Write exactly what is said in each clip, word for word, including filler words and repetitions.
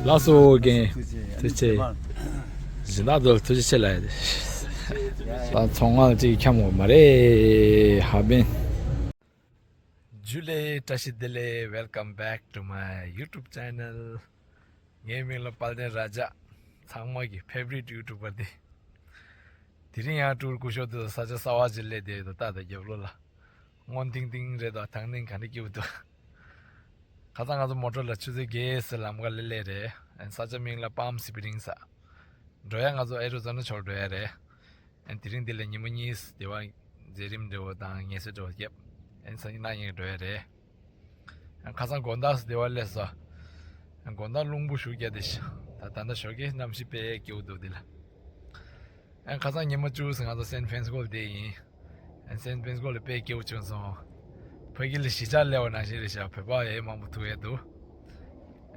ལགས་སོ་རྒན། ཐུགས་རྗེ་ཆེ། སྦྱིན་བདག་ཚོ་ཐུགས་རྗེ་ཆེ་ལ། ད་ཚོང་ཁང་གཅིག་འཁྱམ་འོང་མ་རེད་ཧ་བན། ཇུ་ལེ། བཀྲ་ཤིས་བདེ་ལེགས། Welcome back to my YouTube channel. ངའི་མིང་ལ་དཔལ་ལྡན་ར་ཇ། ཚང་མ་གི་ཕེ་ཝ་རིཊ་ཡུ་ཊུབ་པར་དེ། དེ་རིང་ཡང་ཊུར་སྐུ་ཞབས་དུ་ས་ཆ་གསར་པ་ཅིག་སླེབས་བསྡད་ཡོད་ད། ད་རྒྱབ་ལོགས་ལ་སྔོ་ཐིང་ཐིང་རེད་ད། དང་ནིང་ག་འདྲ་སྐྱིད་པོ་འདུག་ཁ་སང་ང་ཚོ་མོ་ཊ་ལ་ཆུ་ཚོད་བརྒྱད་ཙམ་ལམ་ཁ་སླེབས་སླེབས་རེད། ཨན་ས་ཆ་མིང་ལ་པཱམ་སི་པི་རིང་ས། འགྲོ་ཡ་ང་ཚོ་ཨེ་རི་ཛོ་ན་ཕྱོགས་འགྲོ་ཡ་རེད། ཨན་དེ་རིང་འདི་ལ་ཉི་མ་གཉིས་དེ་བ་མཛད་རིམ་འདྲ་བོ་དང་ངལ་གསོ་འདྲ་བོ་བརྒྱབ། ཨན་སང་ཉིན་གནངས་ཉིན་འགྲོ་ཡ་རེད། ཨན་ཁ་སང་དགོང་དག་སུ་དེ་བ་སླེབས་སོ། ཨན་དགོང་དག་རླུང་བུ་ཞུ་རྒྱ་དེ་ཤ། ད་ད་ལྟ་ཞོགས་ཀའི་གནམ་གཤིས་དཔེ་སྐྱིད་པོ་འདུག་འདི་ལ། ཨན་ཁ་སང་ཉི་མ་བཅུ་ཙམ་ང་ཚོ་སན་ཕན་སི་ཀོ་ལ་བསྡད་ཡིན། ཨན་སན་ཕན་སི་ཀོ་ལ་དཔེ་སྐྱིད་པོ་བྱུང་སོང་། ཕ་གི་ལ་གཞིས་ཆགས་སླེབས་པ་ནང་བཞིན་རེད་ཤག་བོད་པ་ཡང་མང་པོ་ཐུག་ཡས་འདུག་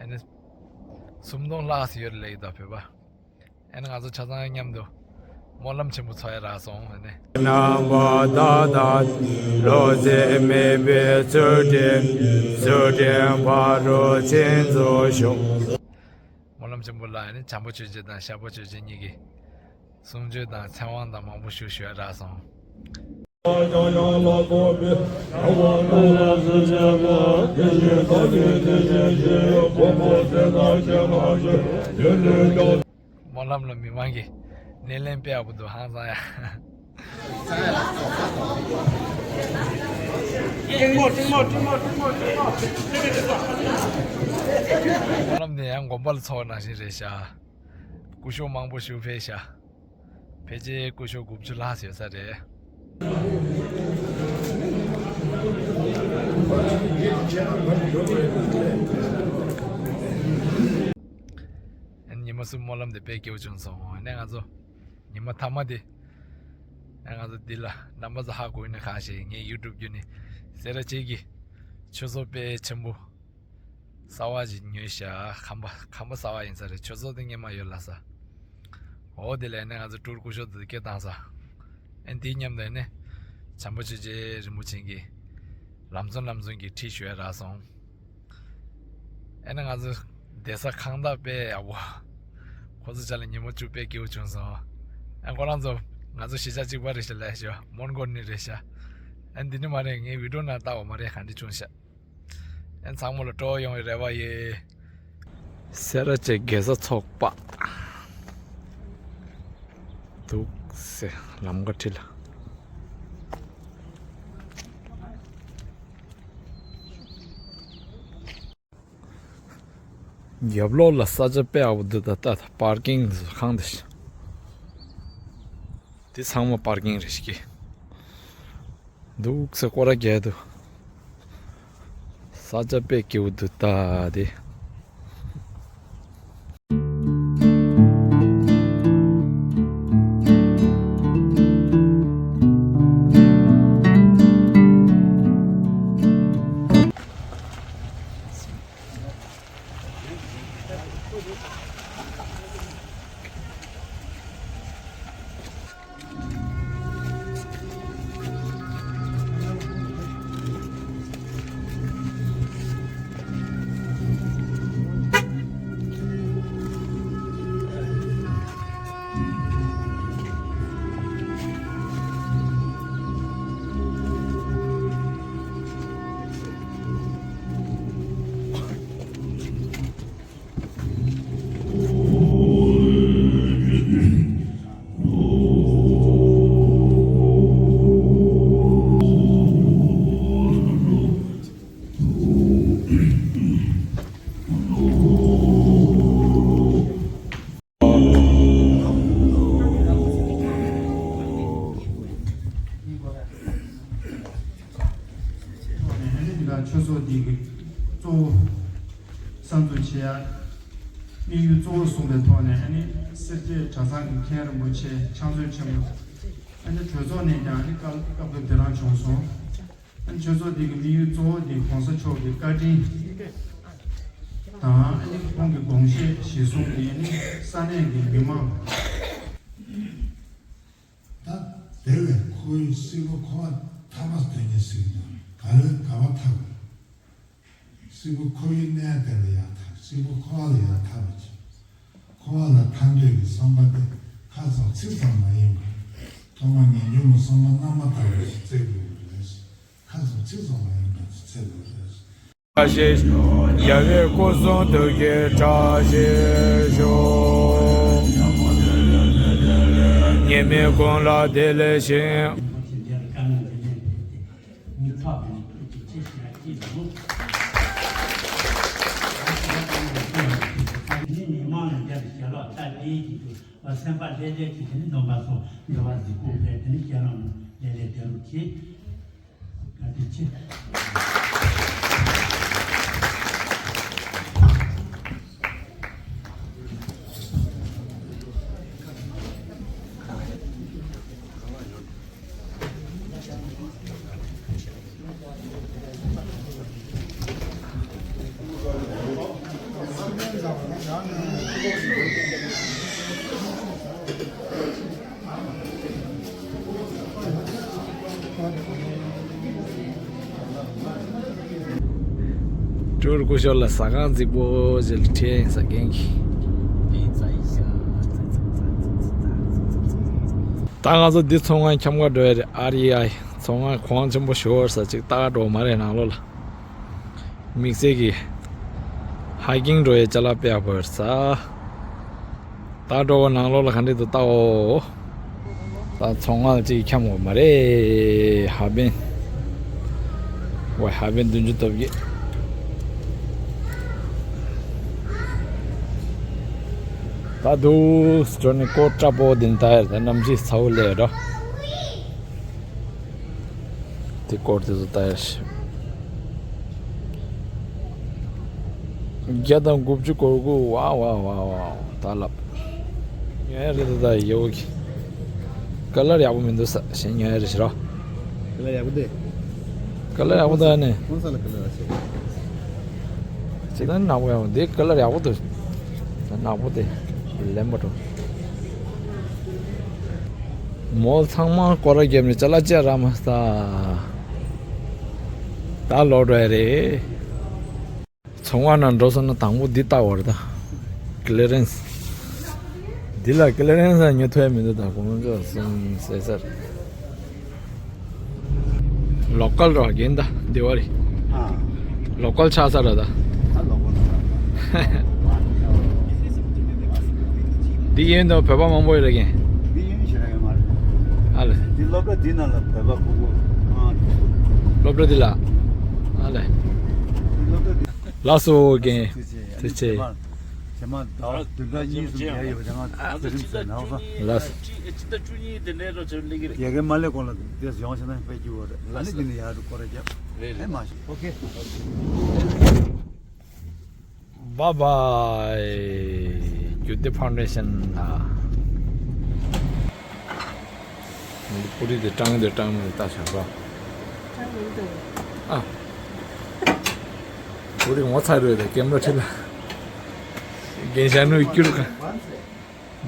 ཨན་སུམ་སྟོང་ལྷག་ཙམ་ཡོད་རེད་ལབ་ཀྱི་འདུག་བོད་པ། ཨན་ང་ཚོ་ཆ་ཚང་མཉམ་དུ་སྨོན་ལམ་ཆེན་པོ་ཚོགས་ཡས་རག་སོང་ཨན། རྣམ་པར་དག་དང་བློ་འཛིན་མེད་པའི་ཚུལ་ཁྲིམས་ཚུལ་ཁྲིམས་ཕ་རོལ་ཕྱིན་ཚོགས་ཤོག་སྨོན་ལམ་ཆེན་པོ་ལ་ནི་བྱམས་པ་ཆོས་རྗེ་དང་ཤར་པ་ཆོས་རྗེ་གཉིས་ཀྱི་གསུང་ཆོས་དང་ཚེ་དབང་དང་མང་པོ་ཞུ་ཞུ་ཡ་རག་སོང་། སྨོན་ལམ་ལ་མི་མང་གི་སྣེ་ལེན་དཔེ་ཡག་པོ་འདུག་ཧང་སང་ཡ། སྨོན་ལམ་དེ་ཡང་དགོན་པ་ལ་ཚོགས་ནང་བཞིན་རེད་ཤག་སྐུ་ཞབས་མང་པོ་ཞིག་ཕེབས་ཤག་ཕལ་ཆེར་སྐུ་ཞབས་དགུ་བཅུ་ལྷག་ཡོད་ས་རེད། ཉི་མ་གསུམ་སྨོན་ལམ་དེ་དཔེ་སྐྱིད་པོ་བྱུང་སོང་། ཨ་ནི་ང་ཚོ་ཉི་མ་མཐའ་མ་དེ། ཨ་ང་ཚོ་འདི་ལ་རྣམ་པ་ཚོ་ཧ་གོ་ཡིན་ན་གང་ཞིག་ངའི་ཡུ་ཊུབ་བརྒྱུད་ནས་སེ་ར་བྱེས་ཀྱི་ཆོས་ཚོགས་དཔེ་ཆེན་པོ་གསར་བ་ཞིག་ཉོས་ཤག་ཁང་པ་ཁང་པ་གསར་བ་ཡིན་ས་རེད། ཆོས་ཚོགས་དེ་སྔོན་མ་ཡོད་ལ་ས། འོ་དེ་ལས་ནས་ང་ཚོ་ཊུར་སྐུ་ཞབས་དེ་སྐད་བཏང་ས། ཨན་དེའི་མཉམ་དུ་ནས་བྱམས་པ་ཆོས་རྗེ་རིན་པོ་ཆེ་གི་ལམ་སང་ལམ་སང་གི་ཁྲིད་ཞུ་ཡ་རག་སོང་། ཨེ་ན་ང་ཚོ་བསྡད་ས་ཁང་བདག་དཔེ་ཡག་པོ། ཁོ་ཚོ་ཅག་ལ་ཉི་མ་བཅུ་དཔེ་སྐྱིད་པོ་བྱུང་སོང་། ཨེ་ཁོ་རང་ཚོ་ང་ཚོ་གཞིས་ཆགས་གཅིག་པ་རེད་ཤག་ལབ་ཤག་མོན་གྷོ་ནས་རེད་ཤག་ཨེ་འདི་ནི་མ་རེད། ངའི་བི་ཌིའོ་ནང་ལྟ་བ་མ་རེད་ག་འདྲ་བྱུང་ཤག་ཨེ་ཚང་མ་ལ་སྤྲོ་བོ་ཡོང་བའི་རེ་བ་ཡོད། སེ་ར་བྱེས་དགེ་རྩ་ཚོགས་པ་འདུག་སེ་ལམ་ཁ་ཁྲིད་ལ། རྒྱབ་ལོགས་ལ་ས་ཆ་དཔེ་ཡག་པོ་འདུག་ད་ལྟ་པར་ཀིང་ཁང་དེ་ཤི། དེ་ཚང་མ་པར་ཀིང་རེད་ཤག་འདུག་སེ་སྐོར་ར་རྒྱག་འདུག་ས་ཆ་དཔེ་སྐྱིད་པོ་འདུག་ད་དེ། ཆོས་ཚོགས་འདི་གི་གཙོ་བོ་གསར་འཛུགས་བྱེད་ཡ་དམིགས་ཡུལ་གཙོ་བོ་བཟུང་བའི་ཐོག་ནས་ཨ་ནི་སེར་བྱེས་གྲྭ་ཚང་གི་མཁན་རིན་པོ་ཆེ་ཕྱག་མཛོད་ཆེན་མོ་ཨ་ནི་གྲོས་ཚོགས་ནས་ཀྱང་ཨ་ནི་སྐབས་སྐབས་དུ་དེ་རང་བྱུང་སོང་། ཨ་ནི་ཆོས་ཚོགས་འདི་གི་དམིགས་ཡུལ་གཙོ་བོ་འདི་གོང་ས་མཆོག་གི་བཀའ་དྲིན་དང་ཨ་ནི་ཁོང་གི་དགོངས་བཞེད་གཞིར་བཟུང་གི་ཨ་ནི་ས་གནས་ཀྱི་མི་མང་ད་དེ་བས་ཁོ་བོའི་སྲིད་པ་ཁོ་བ་ཐར་པ་དོན་གཉེར་ཟེར་གྱི་འདུག་ག་ལེར་ག་བ་ཐར་དགོས། སྲིད་པ་ཁོ་བོའི་གནས་དེ་ལ་ཡང་ཐར་ གཅིག་པུ་འཁོར་བ་ལ་ཡང་ཐར་བ་བྱེད། འཁོར་བ་ལ་ཐར་འདོད་ཀྱི་བསམ་པ་དེ་ཁ་ཙམ་ཚིག་ཙམ་མ་ཡིན་པར། ཐོག་མར་ངེས་འབྱུང་གི་བསམ་པ་རྣམ་པར་དག་པ་ཞིག་བཙལ་དགོས་ཀྱི་རེད། ཁ་ཙམ་ཚིག་ཙམ་མ་ཡིན་པར་བཙལ་དགོས་རེད། རྒྱལ་བའི་སྐུ་གསུང་ཐུགས་ཀྱི་བཀྲ་ཤིས་ཤོག། ཉེས་མེད་ཀུན་ལ་བདེ་ལེགས་ཤིང་། མི་ཐོག་ནས་ཐུགས་རྗེ་ཆེ་ཞུ་ཡ་ཅི་རུང་། ནི་མི་མང་ལ་རྒྱབ་ཞལ་ལག་ད་ལྟའི་གི་དུ་བ་སེམས་པ་ལྷོད་ལྷོད་ཀྱིས་དེ་ནི་སྡོམ་པ་སོགས་འདྲ་བ་གཟིགས་སྐོར་ཕེབས་དེ་ནི་ཞལ་ལག་ནང་ལས་ལས་བདེ་རུ་གྱིས། བཀའ་དྲིན་ཆེ། སྤྲུལ་སྐུ་ཞབས་ལ་ཟ་ཁང་རྫིག་པོ་ཞིག་ལ་ཁྲིད་ཡིན་ཟ་མཁན་གྱི། ད་ང་ཚོ་འདི་མཚོ་སྔོན་འཁྱམ་ག་འགྲོ་ཡ་རེད། ཨ་རི་ཨའི་མཚོ་སྔོན་གོང་ཆེན་པོ་ཞོར་ས་ཅིག་ལྟ་ག་འགྲོ་མ་རེད། ནང་ལོགས་ལ་དམིགས་བསལ་གྱི་ཧའི་ཀིང་འགྲོ་ཡ་ཅ་ལག་དཔེ་ཡག་པོ་ཡོད་ས། ད་འགྲོ་བ་ནང་ལོགས་ལ་ག་འདྲས་འདུག་ལྟའོ། ད་མཚོ་སྔོན་ལ་ཅིག་འཁྱམ་དགོས་མ་རེད། ཧ་པན། ཝའི་ཧ་པན་བདུན་ཅུ་ཐོབ་ཀྱི། ད་དུ་སྤྲོ་ནི་ཀོ་ཀྲ་པོ་དིན་ད་ཡར་ད་གནམ་གཤིས་ཚ་བོ་ལས་རོ། དེ་སྐོར་དེ་ཚོ་ལྟ་ཡ་ཞིག་བརྒྱ་དང་དགུ་བཅུ་གོ་དགུ། ཝའོ་ཝའོ་ཝའོ་ཝའོ། ད་ལབ། ཉོ་ཡ་རེད་ད། ད་ཡོ་གི་ཀ་ལར་ཡག་པོ་མི་འདུག་ས། གཞན་ཉོ་ཡ་རེད་ཤི་རོ། ཀ་ལར་ཡག་པོ་འདུག་ཀ་ལར་ཡག་པོ་འདུག་ཨ་ནི། ཁོང་ས་ལ་ཀ་ལར་ཡག་ཤི། ཅི་ད་ནག་པོ་ཡག་པོ་འདི་ཀ་ལར་ཡག་པོ་འདུག་ད་ནག་པོ་དེ་ལེན་པ་འགྲོ། མོལ་ཚང་མ་སྐོར་ར་བརྒྱབ་ནས་ཅ་ལག་ཅིག་རག་མ་སོང་། ད་ལོག་འགྲོ་ཡ་རེད། མཚོ་སྔོན་ནང་འགྲོ་སོང་ན་དང་པོ་འདི་ལྟ་བར་ད། ཀི་ལི་རན་སི། འདི་ལ་ཀི་ལི་རན་སི་ལ་ཉོ་ཐུབ་ཡ་མི་འདུག་ད་དགོང་མོ་ཚོ་སོང་ཟེར་ཟེར། ལོ་ཀལ་ར་རྒན་ད་འདི་བ་རེད། ཨ། ལོ་ཀལ་ཆགས་ས་ར་ད། ད་ལོ་ཀལ་ཆགས་ས། འདི་ཡིན་དུས་བོད་པ་མང་པོ་ཡོད་རེད་རྒན། འདི་ཡིན་ཞེ་དྲག་ཡོད་མ་རེད། ཨ་ལེ། འདི་སློབ་གྲྭ་འདི་ནང་ལ་བོད་པ་གུག་གུག་ཨང་། སློབ་གྲྭ་འདི་ལ། ཨ་ལེ། འདི་སློབ་གྲྭ་འདི། ལགས་སོ་རྒན། ཐུགས་རྗེ་ཆེ། ཐུགས་རྗེ་ཆེ། རྗེས་མ་རྗེས་མ་ཟླ་བ་བདུན་ཕྲག་གཉིས་གསུམ་ཡར་ཡོད་པ་དེ་ང་ཚོ་རིམ་བསལ་ནའོ་ས། ལགས་སོ། ཕྱི་ཟླ་བཅུ་གཉིས་དེ་འདྲའི་རོ་ཆེར་སླེབས་ཀྱི་རེད། རྒྱལ་ཁའི་མ་སླེབས་གོང་ལ་འདིར་ཡོང་བྱས་ན་དཔེ་སྐྱིད་པོ་རེད། ཨ་ནི་འདི་ནས་ཡར་འགྲོ་སྐོར་ར་རྒྱབ། རེད་རེད། ཨེ་མ་ཤི། ཨོ་ཁེ། བཱའི་བཱའི། རྒྱུ་དེ་ཕའུན་ཌེ་ཤན་ལ། ཨུ་རི་དེ་སྐྲངས་དེ་སྐྲངས་མེད་ལྟ་བྱ་བ། སྐྲངས་མི་འདུག་ཨ། ཨུ་རི་ངོ་ཚ་རུ་དེ་ཀེམ་ར་ཁྲིད་ལ། རྒན་ཤ་ནུ་ཡི་ཀྱུར་ཁ།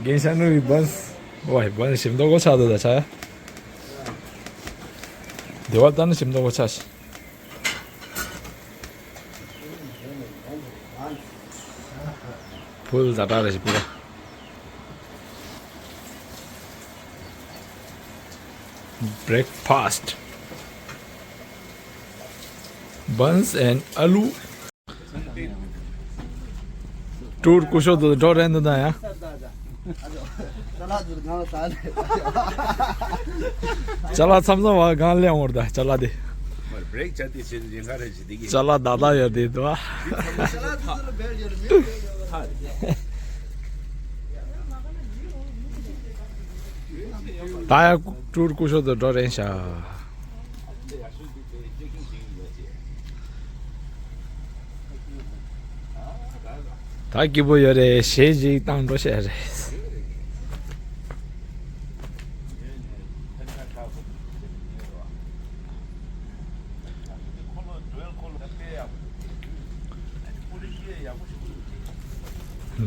རྒན་ཤ་ནུ་ཡི་བཱན་སི། ཝའི་བཱན་སི་ཞིམ་མདོག་གོ་ཆགས་འདུག་ད་ཆ་ཡ། དེ་བ་ལྟ་ན་ཞིམ་མདོག་གོ་ཆགས་ཤིག་ཕུལ་ཛ་དྲག་རེ་ཞིག་ཕུལ། Breakfast. Buns and ཨ་ལུ། ཊུར་སྐུ་ཞབས་དུ་འགྲོ་རན་དུ་ད་ཡ། ཅ་ལག་མཚམས་མཚམས་བ་གང་ལེན་འོར་ད་ཅ་ལག་དེ། ཅ་ལག་ད་ད་ཡོད་དེ་དུ་བ། ད་ཡ་ཊུར་སྐུ་ཞབས་དུ་འགྲོ་རན་ཤག་ད་སྐྱིད་པོ་ཡོད་རེད། གཞས་ཅིག་བཏང་འགྲོ་བཤད་རེད།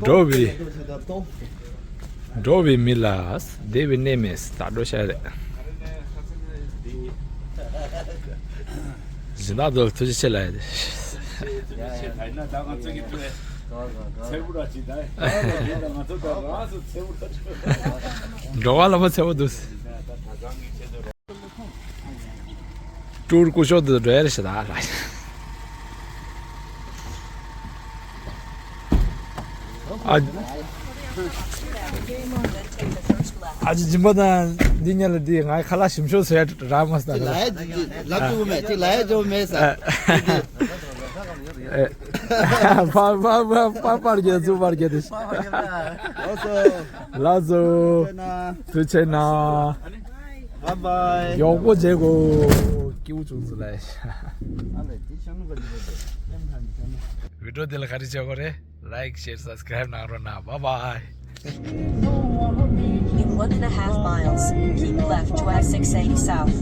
འགྲོ་བའི། འགྲོ་བའི་མི་ལ་བདེ་བའི་གནས་མེད་ད་འགྲོ་བཤད་རེད། སྦྱིན་བདག་ཚོ་ལ་ཐུགས་རྗེ་ཆེ་ལབ་ཡ་དེ། ཚེ་བུ་ར་ཅི་ད། ང་ཚོ་ད་རང་སུ་ཚེ་བུ་ར་ཅི། འགྲོ་བ་ལ་མ་ཚེ་བུ་འདུག་ཀྲུར་ཀུ་ཤོ་དུ་འགྲོ་ཡ་རེད་ཤ་ད་ལ། ཨ། ཨ་ཅི་སྦྱིན་པ་དང་འདི་ཉལ་ལ་འདི་ང་ཁ་ལག་ཞིམ་ཤོས་ཟེར་ར་མ་སྟ་ཅི་ལ་ཡ་ལབ་ཅུག་མེད་ཅི་ལ་ཡ་ཅོ་མེད་ས། ཨ། ཨེ། པ་པ་པ་པ་པར་རྒྱལ་ཚུ་པར་རྒྱལ་དེ། ཨོ་སོ། ལགས་སོ། ཐུགས་རྗེ་ཆེ་ན། Bye bye. ཡག་པོ་བྱེད་དགོས། སྐྱིད་པོ་བྱུང་ཚུལ་ལ། ཨ་ལས་དེ་ཤ་ནུ་ག་དེ་རེད། བི་ཌི་ཡོ་འདི་ལ་ག་རེ་བྱེད་དགོས་རེད། Like, share, subscribe གནང་རོགས་གནང་། Bye bye. In one and a half miles, keep left to I six eighty south.